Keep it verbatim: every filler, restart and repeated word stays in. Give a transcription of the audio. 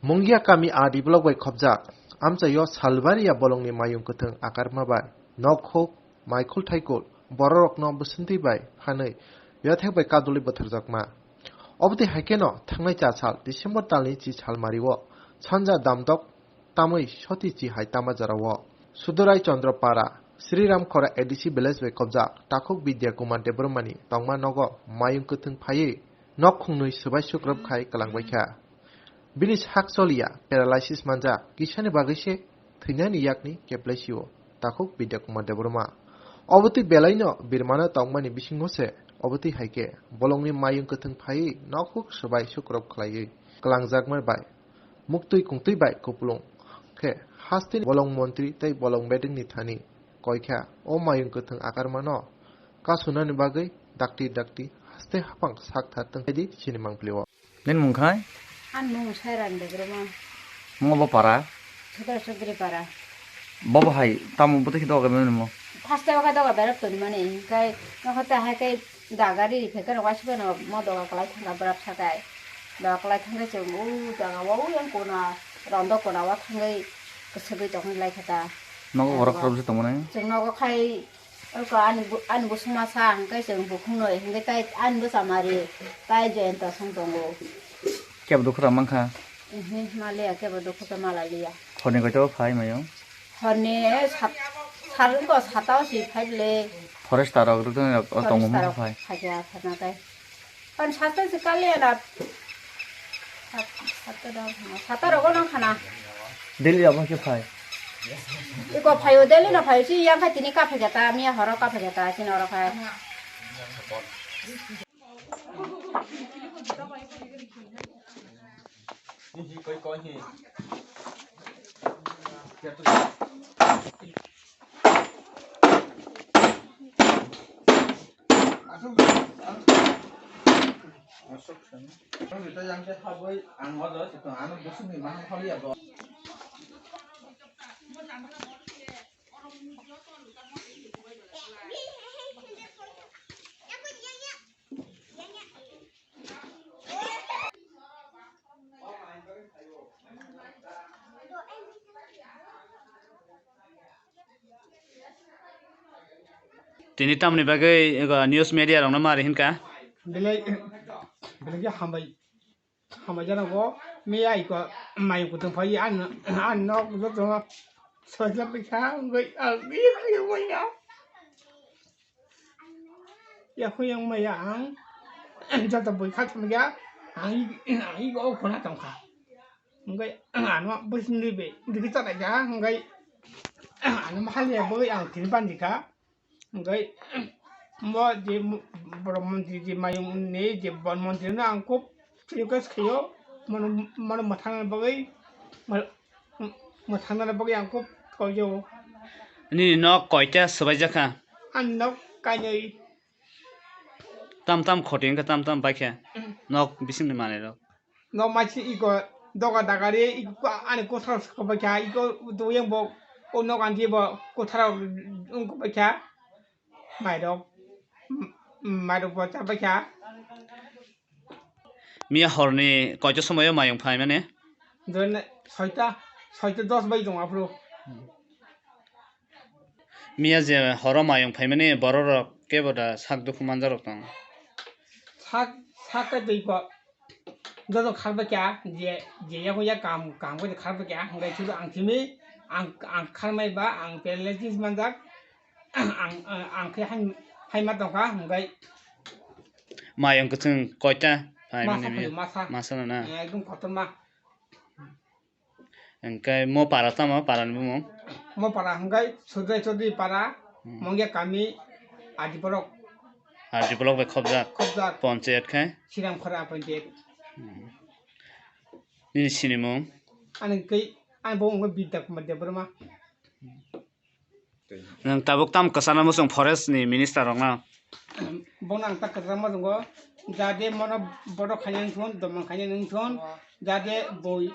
Mungia kami R D block bai khopjak, amchaio salbariya bolongni mayung kwthwng akarma bai, nok huk, maikhul thaikul, bororokno bwswntwi bai phanwi, yathek bai kadulwi bwtharjakma. Obotwi hai kheno thangnai cha sal December talni chi salmario sanja damdok tamwi soti chi hai tama jorao Sudorai Chandra Para, Sri Ram Khora A D C village bai khopjak Takhuk Bidya Kumar Debbarmani tongma nogo mayung kwthwng phaiwi nok khungnwi swbai sukrop khai kwlangbaikha. Bini sak choliya paralysis manjak, kisani bagwi se thwinani yakni keplai sio Takhuk Bidya Kumar Debbarma. Obotwi belaino birmano tongmani bisingo se obotwi hai khe bolongni mayung kwthwng phaiwi nok huk swbai sukrop khlaiwi kwlangjakma bai muktwi kungtwi bai kupulung khe hasteni bolong montri tei bolong bedengni thani koikha o mayung kwthwng akarmano kasunani bagwi dakti dakti haste haphang sak tha tong di sini mangpili o. Nini mung khai? Ani mung Sairan Debbarma. Mungo bo para? Sudra Chaudhary para. Bobo hai tamo bwtwi khe doga mani mo? First o khe doga berap toni mani, hinkhe nokho ta hai khe dagari phekhe rok aswk no mo doga kwlai thangkha berap sakai. Doga kwlai thangkhe chwng o jaga o yang kona rondo kona o thangwi kwswgwi tongwi lai kha ta. Nogo borok khoroksa tongmani? Chwng nogo khai Oko ani bu-, ani bwswk masa hwnkhe chwng bukhukno hwnkhe tai ani bwsa mari tai Jayanta song tongo. Kebo dukhu rang mankha? Ehe, maliya kebo dukhu khe malaliya. Horni koito phai mayo? Horni sat-, sat-, wngkha sata o si phai le. Forester rok rwkhe rok o tongo Forester mungkha rok phai? Phai kha phai na kai. Pan sata se kali ana. Sat-, sata da, sata rogo nang khana. Delhi abo khe phai. Iko phaio Delhi no phaio si yang khai tini ka phai jata, miya horo ka phai jata, sini oro khai. Tini tamni bagwi ego news media rokno mari hinkha? Belai, belai khe hambai, hambai jana go, miya iko mayung kutung phai, an, an nok joto soila pikha, wngwi, ang, iya, iya, iya. Ya, huyang maya ang, joto bui kha thumya, ang, ang, o khuna tongkha. Hingke ano bwswngni be digi chalaijak, hingke ano mahalni bwgwi ang tini bandikha. Hingke mo je borok montri je mayung ni je bon montri no ang kub request khaio, mono, mono mwthangna bagwi, mo-, mwthangna bagwi ang kub koijago. Nini nok koita swbaijak kha? Ani nok kainwi. Tam tam khoti wngkha, tam tam baikha nok bisingni manwi rok. Nok maisi iko doga dagari iko ani kotharo sokbaikha, iko tuyang bo o nok anti bo kotharo wngbaikha. Mairok, mairok bo chabaikha. Miya horni koito somoyo mayung phaimani? Soita, soita dos bai tong aphuru. Miya je horo mayung phaimani bororok kebo da sak dukhu manjarok tong? Sak, sak khe twi kok. Joto kharbaikha, je, je yago yak kam, kam khe kharbaikha, hwnkhe suru ang simi, ang, ang kharmai ba, ang paralysis manjak, ang, ang, ang khe hai, hai ma tongkha, hwnkhe. Mayung kwchwng koita phaimani masa miya? Phai, masa. Masa no na? Eh, ekdom kotorma. Hingke mo para tamo, para ni bumung? Mo para hingke Sudrai Chaudhary para, hmm. Mongya kami, Adi Block. Adi Block bai khobjak? Khobjak. Ponchayat khai? Siram Khora Ponchayat. Hmm. Nini sinimung? Ani kei, ani bo wngkha Bidya Kumar Debbarma. Nwng tabuk tamo kwchana muchung forest ni minister rok no? Bono ang ta kwchana muchungo, jade mono bodo khaina wngthun, domang khaina wngthun, jade boi.